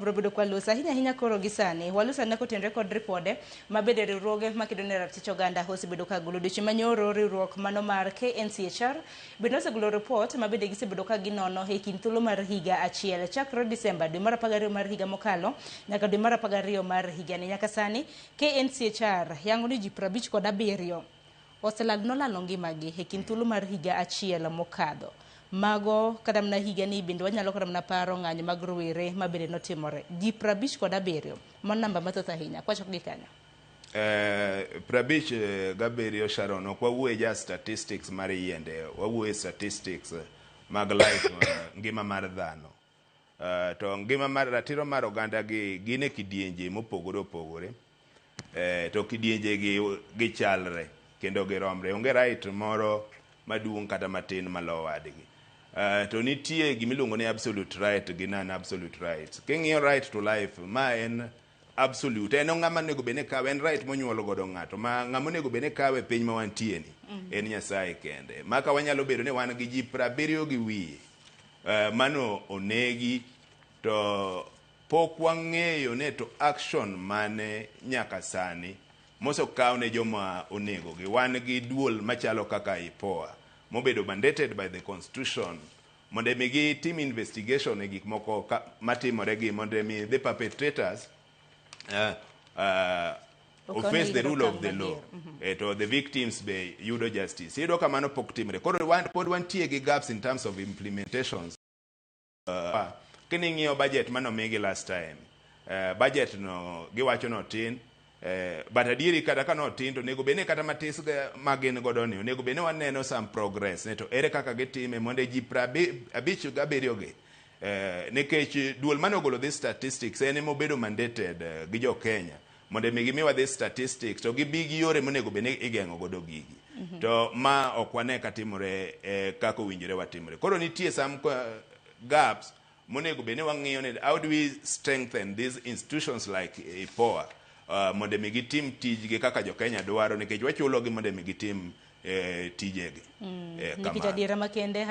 Biro bedo kwa loso ahinya ahinya koro gi sani. Waloso anena kotenore kod ripode ma bende riwruoge makedo ne ratich oganda osebedo ka golo. Odiochieng' manyoro riwruok mano mar KNCHR bende osegolo ripot ma bende gisebedo ka ginono e kind thuolo mar higa achiel chakre Disemba dwe mar 12 mar higa mokalo nyaka dwe mar 12 mar higani. Nyaka sani KNCHR yango ni ji 57 oselal nolalo ngimagi e kind thuolo mar higa achiel mokadho. Mago kata mana higani bende wanyalo kata mana paro ng'anyo mag rowere ma bende notimore. Ji 57, mano namba mathoth ahinya. Kwachako gi kanyo. 57 Sharon, ok wawuoye ja statistics mar yiende, wawuoye statistics mag life, ngima mar dhano. To ngima mar ratiro mar oganda gi gin e kidienje mopogore opogore. To kidienje gi gichalre kendo giromre. Onge right moro maduong' kata matin malo wadgi. To nitie gimiluongo ni absolute right gi non absolute rights. King'iyo right to life, ma en absolute, en ng'ama onego bed ni kawe, en right monyuol godo ng'ato, ma ng'ama onego bed ni kawe e piny ma wantie ni en Nyasaye kende. Ma ka wanyalo bedo ni wan gi ji 70 gi wiye mano onegi to pok wang'eyo ne to action mane nyaka sani mosekaw ne joma onegogi. Wan gi duol machalo kaka IPOA mobedo mandated by the constitution mondo mi gitim investigation e gik moko matimore gi mondo mi the perpetrators face the rule of the law, to the victims be yudo justice. Iyudo ka mano pok timre. Koro wan, pod wantie gi gaps in terms of implementations. Kining'iyo budget manomigi last time, budget no giwacho notin, but adieri kata ka notin to onego bed ni kata matis ma gin godo ni onego bed ni waneno some progress ne to ere kaka gitime mondo ji 57 gi, nikech duol mane ogolo this statistics en emobedo mandated gi jo Kenya mondo mi gimiwa this statistics to gibi gi yore monego bed ni igeng'o godo gigi. To ma ok wane ka timore kaka owinjore watimre. Koro nitie some gaps monego bed ni wang'iyo ni how do we strengthen these institutions like IPOA mondo mi gitim tijgi kaka jo Kenya dwaro, nikech wachulogi mondo mi gitim tijegi. Nikech adiera makende.